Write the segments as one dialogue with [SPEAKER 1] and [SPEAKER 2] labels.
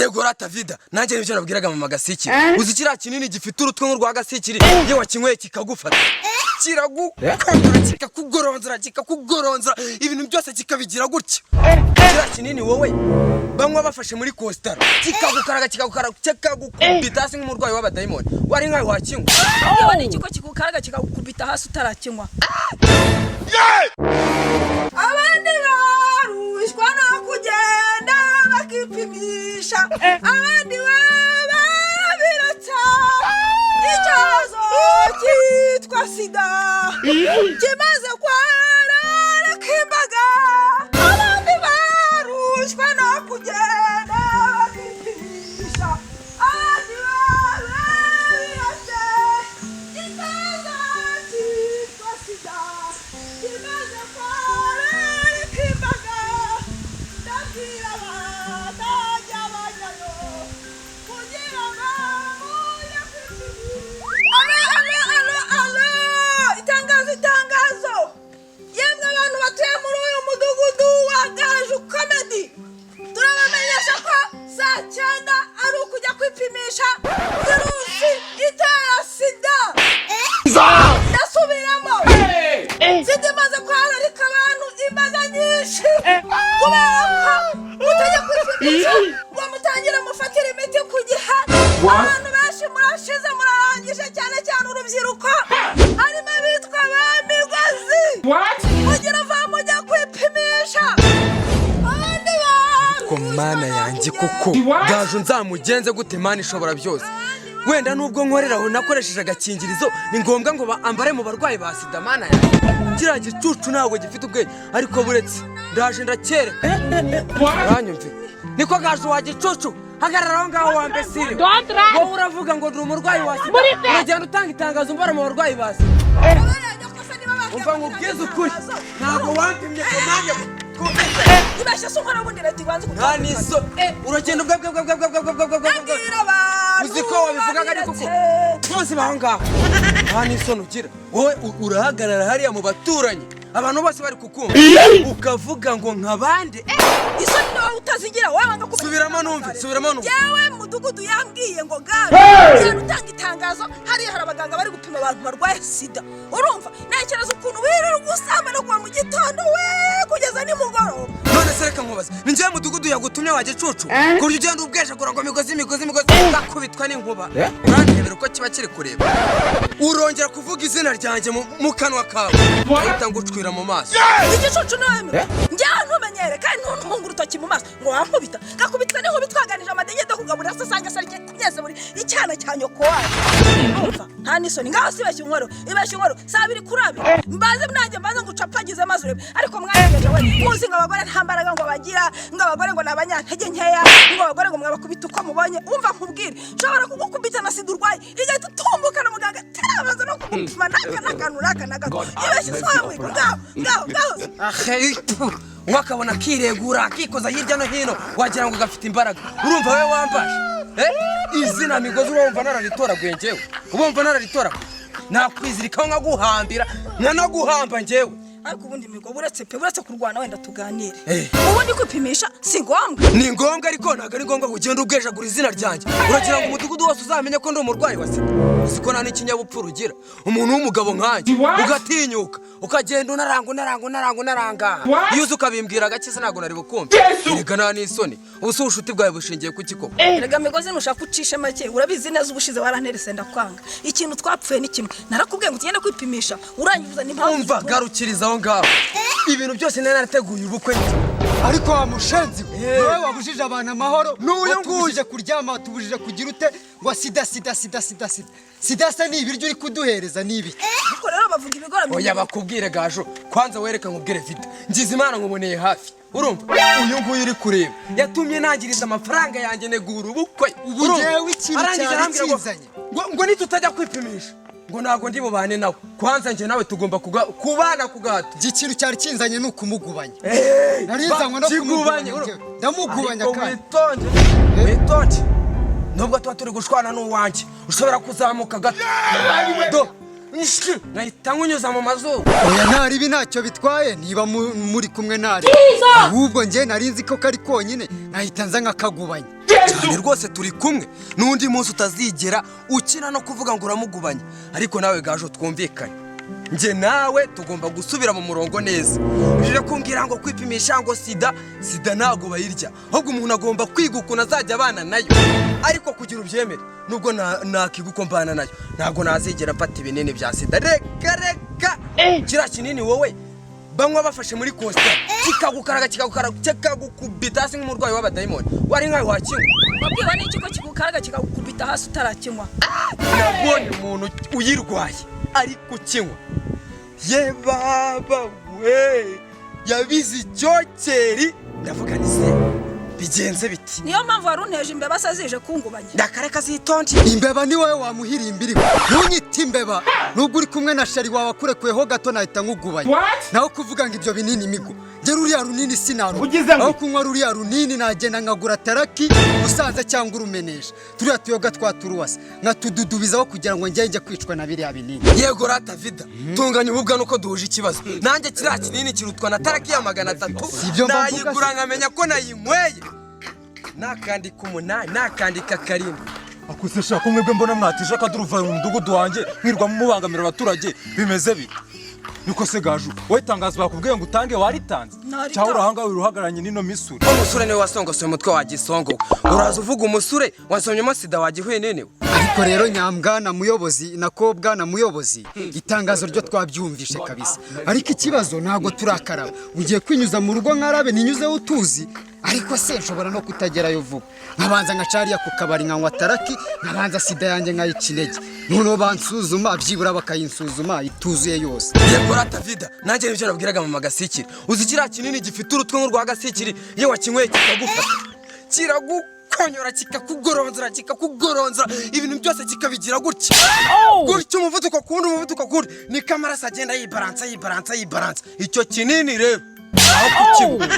[SPEAKER 1] Yego rata vida, nanjye nibyo nabwiraga mama Gasikiri. Uzi kiriya kinini gifite urutwe nk'urwa gasikiri, iyo wakinyweye kikagufata, kiragukora, kikakugoronzora, kikakugoronzora, ibintu byose kikabigira gutya. Kiriya kinini wowe banywa bafashe muri kositara, kikagukaraga, kikagukaraga, kikagukubita hasi nk'umurwayi w'abadayimoni. Wari nkawe wakinywa?
[SPEAKER 2] Niba ni ikigo kigukaraga kikagukubita hasi utarakinywa. Abandi barushywa no kugenda bakipimisha, abandi baba biracya. Icyorezo cyitwa sida kimaze kwararika imbaga. Abandi barushywa no kugenda bakipimisha, abandi baba biracya. Icyorezo cyitwa sida kimaze kwararika imbaga. Ndabwira abatajya bajyayo kugira ngo mujye kwipimisha. Alo, alo, alo, alo! Itangazo, itangazo! Yemwe abantu batuye muri uyu mudugudu wa Gaju Comedy, turabamenyesha ko saa 9 ari ukujya kwipimisha virusi itera sida. Ndasubiramo, sida imaze kwararika abantu imbaga nyinshi kubera ko mutajya kwipimisha ngo mutangire mufatire imiti ku gihe. Abantu benshi murashize, murarangije, cyane cyane urubyiruko, harimo abitwa ba Migozi. Mugira va mujya kwipimisha abandi.
[SPEAKER 1] Ko Mana yanjye koko, Gaju nzamugenze gute? Mana ishobora byose, wenda nubwo nkorera aho nakoresheje agakingirizo, ni ngombwa ngo ambare mu barwayi ba sida? Mana yanjye, kiriya gicucu ntabwo gifite ubwenge, ariko buretse ndaje ndacyereka. Uranyumvira? Niko Gaju wa gicucu, hagarara aho ngaho wa mbesire. Wowe uravuga ngo ndi umurwayi wa sida, uragenda utanga itangazo mbara mu barwayi ba sida. Umva nkubwize ukuri, ntabwo wampimye ngo nanjye twumvikane.
[SPEAKER 2] Ibeshye se unkora, ubundi leta ibanze.
[SPEAKER 1] Nta niso, uragenda ubwe bwe bwe bwe bwe bwe bwe bwe bwe.
[SPEAKER 2] Ndabwira abantu.
[SPEAKER 1] Uzi ko wabivugaga, ariko ko tuzi aho ngaho nta n'isoni ugira. Wowe urahagarara hariya mu baturanyi, abantu bose bari kukumva, ukavuga ngo nkabande.
[SPEAKER 2] Isoni ni wowe utazigira, wowe wanga kumenya.
[SPEAKER 1] Subiramo numve, subiramo numve.
[SPEAKER 2] Yewe, mudugudu yambwiye ngo gare genda utanga itangazo hariya hari abaganga bari gupima abantu barwaye sida. Urumva, ntekereza ukuntu wirirwa usamba no kuva mu gitondo we kugeza nimugoroba.
[SPEAKER 1] None se reka nkubaze, ni njyewe mudugudu yagutumye wa gicucu, ku buryo ugenda ubwejagura ngo migozi, migozi, migozi, gakubitwa n'inkuba? Urandebera uko kiba kiri kureba. Urongera kuvuga izina ryanjye mu kanwa kawe, ahita ngucwira mu maso.
[SPEAKER 2] Igicucu niwe migo, njyewe ntumenyere kandi ntuntunge urutoki mu maso ngo wankubita. Gakubitwa n'inkuba itwaganije amadegede kugaburira se usanga se kunyeze buri icyana cya nyoko wayo. Urumva nta n'isoni? Ngaho si ibeshya inkoro, ibeshya inkoro saa abiri kuri abiri, mbaze nanjye, mbaze ngo ucapagize maze urebe. Ariko mwarengeje we, muzi ngo abagore nta mbaraga ngo bagira, ngo abagore ngo ni abanyantege nkeya, ngo abagore ngo mwabakubita uko mubonye. Umva nkubwire, nshobora kugukubita na sida urwaye igahita utumbuka na muganga atarabanza no kugupima n'aka n'akantu n'aka na gato. Ibeshya se wa mwiga? Ngaho, ngaho, ngaho.
[SPEAKER 1] Ahe, wakabona akiregura, akikoza hirya no hino, wagira ngo gafite imbaraga. Urumva wowe wambasha? Eh? Izina Migozi urumva nararitoraguye? Njyewe urumva nararitoraguye? Nakwizirikaho nkaguhambira, nkanaguhamba njyewe.
[SPEAKER 2] Ariko ubundi migo, uretse pe, uretse kurwana, wenda tuganire.
[SPEAKER 1] Eh.
[SPEAKER 2] Ubundi kwipimisha si ngombwa?
[SPEAKER 1] Ni ngombwa, ariko ntabwo ari ngombwa ngo ugende ubwejagura izina ryanjye. Uragira ngo umudugudu wose uzamenye ko ndi umurwayi wa sida? Uzi ko nta n'ikinyabupfura ugira, umuntu w'umugabo nkanjye ugatinyuka ukagenda unaranga, unaranga, unaranga, unaranga? Iyo uzi ukabimbwira gake se ntabwo nari bukumve. Erega nta n'isoni. Ubu se ubushuti bwawe bushingiye ku koko?
[SPEAKER 2] Erega migozi, nushaka ucishe make. Urabizi neza, ubushize waranterese ndakwanga. Ikintu twapfuye ni kimwe, narakubwiye ngo tugende kwipimisha, urangiza n'impamvu
[SPEAKER 1] Umva, garukiriza aho ngaho. Ibintu byose nari narateguye ubukwe.
[SPEAKER 3] Ariko wa mushenzi we, wowe wabujije abantu amahoro.
[SPEAKER 1] N'uyu nguyu.
[SPEAKER 3] Watubujije kuryama, watubujije kugira ute, ngo sida, sida, sida, sida, sida, sida. Se ni ibiryo uri kuduhereza? Ni ibiki?
[SPEAKER 2] Ariko rero bavuga ibigoramye.
[SPEAKER 1] Oya, bakubwire Gajo. Kwanza wereka nkubwire vita, ngize Imana nkuboneye hafi. Urumva, uyu nguyu uri kureba yatumye nangiriza amafaranga yanjye negura ubukwe.
[SPEAKER 3] Ubu
[SPEAKER 1] Urumva?
[SPEAKER 3] njyewe ikintu
[SPEAKER 1] Arangije
[SPEAKER 3] cyari
[SPEAKER 1] arambwira ngo
[SPEAKER 3] kinzanye.
[SPEAKER 1] ngo nitutajya kwipimisha ngo ntabwo ndi bubane nawe. Kwanza njye nawe tugomba kubana ku gahato.
[SPEAKER 3] Njye ikintu cyari kinzanye ni ukumugubanya.
[SPEAKER 1] Eh,
[SPEAKER 3] Nari nzanywe no
[SPEAKER 1] kigubanye.
[SPEAKER 3] kumugubanya njyewe. Ndamugubanya.
[SPEAKER 1] Ariko
[SPEAKER 3] Kandi
[SPEAKER 1] witonde, witonde, nubwo tuba turi gushwana n'uwanjye, ushobora kuzamuka gato do nshi, nkahita nkunyuza mu mazuru.
[SPEAKER 3] Oya, ntaribi, ntacyo bitwaye niba muri kumwe ntari. Ahubwo njye nari nzi ko kari konyine, nkahita nza nkakagubanya.
[SPEAKER 1] Cyane rwose, turi kumwe n'undi munsi utazigera ukina no kuvuga ngo uramugubanya. Ariko nawe Gajo, twumvikane, njye nawe tugomba gusubira mu murongo neza. Rero kumbwira ngo kwipimisha ngo sida, sida ntabwo bayirya, ahubwo umuntu agomba kwiga ukuntu azajya abana nayo. Ariko kugira ubyemere, nubwo nakiga uko mbana nayo, ntabwo nazigera mfata ibinini bya sida. Reka reka, kiriya kinini wowe banywa bafashe muri coaster, kikagukaraga, kikagukaraga, kikagukubita hasi nk'umurwayi w'abadayimoni, wari nkawe wakinywa?
[SPEAKER 2] Wabwiwe n'iki ko kigukaraga kikagukubita hasi utarakinywa?
[SPEAKER 1] Nabonye umuntu uyirwaye ari kukinywa, ye baba we, yabize icyokeri. Ndavuga ni se bigenze biti?
[SPEAKER 2] Niyo mpamvu wari unteje imbeba se zije kungubanya.
[SPEAKER 1] Ndakareka zitonde.
[SPEAKER 3] Imbeba ni wowe wamuhirimba iriho, ntunyite imbeba. Nubwo uri kumwe na sheri wawe akurekuyeho gato, nahita nkugubanya. Naho kuvuga ngo ibyo binini, migo, njye ruriya runini sinarunywa. Aho kunywa ruriya runini nagenda nkagura taraki usanze cyangwa urumenesha turiya tuyoga twa turuwasi, nkatududubizaho kugira ngo njye kwicwa na biriya binini.
[SPEAKER 1] Yego rata vida, tunganya ububwa nuko duhuje ikibazo. Nanjye kiriya kinini kirutwa na taraki ya 300.
[SPEAKER 3] Ibyo mba mvuga se.
[SPEAKER 1] Nayigura nkamenya ko nayinyweye, nakandika 8, nakandika 7.
[SPEAKER 4] Akuse shaka, mwebwe mbona mwatije akaduruvayo mu mudugudu wanjye, mwirwa mubangamira abaturage, bimeze bite? Niko se Gaju, wowe itangazo bakubwiye ngo utange waritanze?
[SPEAKER 2] Naritanze.
[SPEAKER 4] Cyangwa urahanga uruhagararanye n'ino misure?
[SPEAKER 1] Umusure niwe wasongosoye umutwe wa gisongo. Uraza uvuga umusure wasomyemo sida wagihwenene we.
[SPEAKER 3] Ariko rero nyambwana muyobozi, nako bwana muyobozi, itangazo ryo twabyumvishe kabisa, ariko ikibazo ntabwo turakaraba. Ugiye kwinyuza mu rugo nkarabe ninyuzeho utuzi, ariko se nshobora no kutagerayo vuba, nkabanza nkacariya ku kabari nkanywa taraki, nkabanza sida yanjye nkayica intege, noneho bansuzuma byibura bakayinsuzuma ituzuye yose.
[SPEAKER 1] Yego rata vida, nanjye nibyo nabwiraga mama Gasikiri. Uzi kiriya kinini gifite urutwe nk'urwa gasikiri, iyo wakinyweye kikagufata, kiragukonyora, kikakugoronzora, kikakugoronzora, ibintu byose kikabigira gutya gutya, umuvuduko kuwundi, umuvuduko kuwundi, niko amaraso agenda yibaransa, yibaransa, yibaransa. Icyo kinini rero, aho kukinywa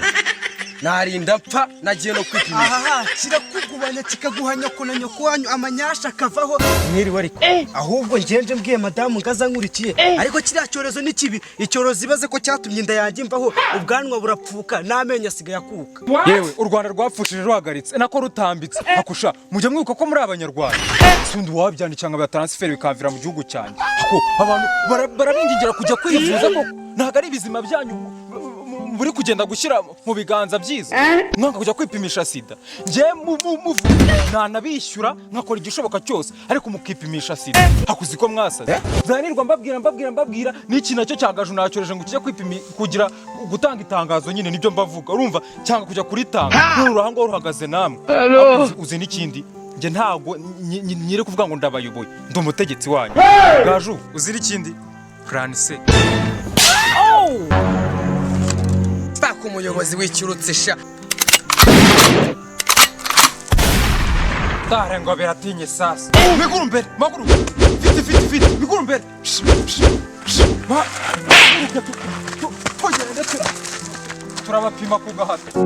[SPEAKER 1] narinda mpfa nagiye no kwipimisha.
[SPEAKER 5] Aha kirakugubanya, kikaguha nyoko na nyoko wanyu, amanyasha akavaho. Mwiriwe ariko ahubwo ngenje mbwiye madamu ngaza nkurikiye. Ariko kiriya cyorezo ni kibi, icyorezo ibaze ko cyatumye inda yanjye imvaho, ubwanwa burapfuka n'amenyo asigaye akuka.
[SPEAKER 4] Yewe, u Rwanda rwapfushije ruhagaritse, nako rutambitse. Akusha mujya mwibuka ko muri abanyarwanda? Sundi wabyandikira ngo transfer bikamvira mu gihugu cyanjye. Ako abantu barabingingira kujya kwivuza koko, ntabwo ari ibizima byanyu muri kugenda gushyira mu biganza byiza, mwanga kujya kwipimisha sida. Njye nanabishyura nkakora igishoboka cyose, ariko mukipimisha sida. Hakuzi ko mwasaze, zanirwa mbabwira, mbabwira, mbabwira n'iki nacyo cyagaju nacyoreje ngo kijye kwipimi kugira gutanga itangazo nyine, nibyo mbavuga, urumva, cyangwa kujya kuritanga none uruhango ruhagaze namwe. Uzi n'ikindi, njye ntabwo nyiri kuvuga ngo ndabayoboye, ndi umutegetsi wanyu. Gaju, uzi n'ikindi, plan C.
[SPEAKER 1] Paka umuyobozi w'icyurutse sha.
[SPEAKER 4] Dare ngo biratinye sasa. Miguru mbere, maguru. Vite vite vite, miguru mbere. Sh, sh, sh. Ma. Tugende turabapima ku gahato.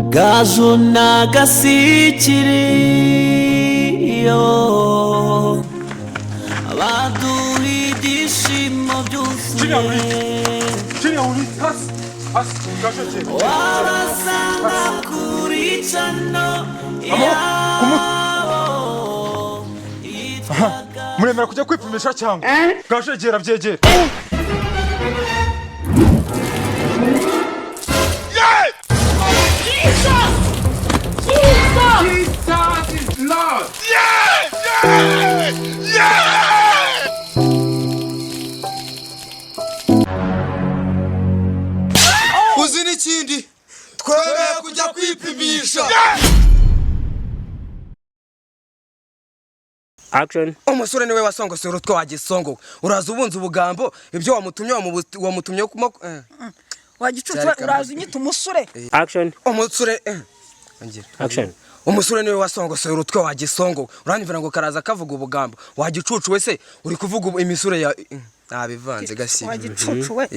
[SPEAKER 6] Gaju na Gasikiriyo baduha ibyishimo byuzuye.
[SPEAKER 4] Chini ya ulisi, hasi. Hasi, Gaju je.
[SPEAKER 6] Wabasanga kuri cano yabo yitwa
[SPEAKER 4] Muremera kujya kwipimisha cyangwa? Gaju egera, byegera.
[SPEAKER 1] Uzi n'ikindi, twemeye kujya kwipimisha.
[SPEAKER 7] Action.
[SPEAKER 1] Umusore niwe wasongosora urutwe wa gisongo. Uraza ubunza ubugambo, ibyo wamutumye wamutumye kuma.
[SPEAKER 2] Wagicucu.
[SPEAKER 1] Cyari.
[SPEAKER 2] Uraza unyita umusure.
[SPEAKER 7] Action.
[SPEAKER 1] Umusore, ongera.
[SPEAKER 7] Action.
[SPEAKER 1] Umusore niwe wasongosoye urutwe wa gisongo. Uranyumvira ngo karaza kavuga ubugambo, wagicucu we se uri kuvuga imisure ya nabivanze gasiba.
[SPEAKER 2] Wagicucu we.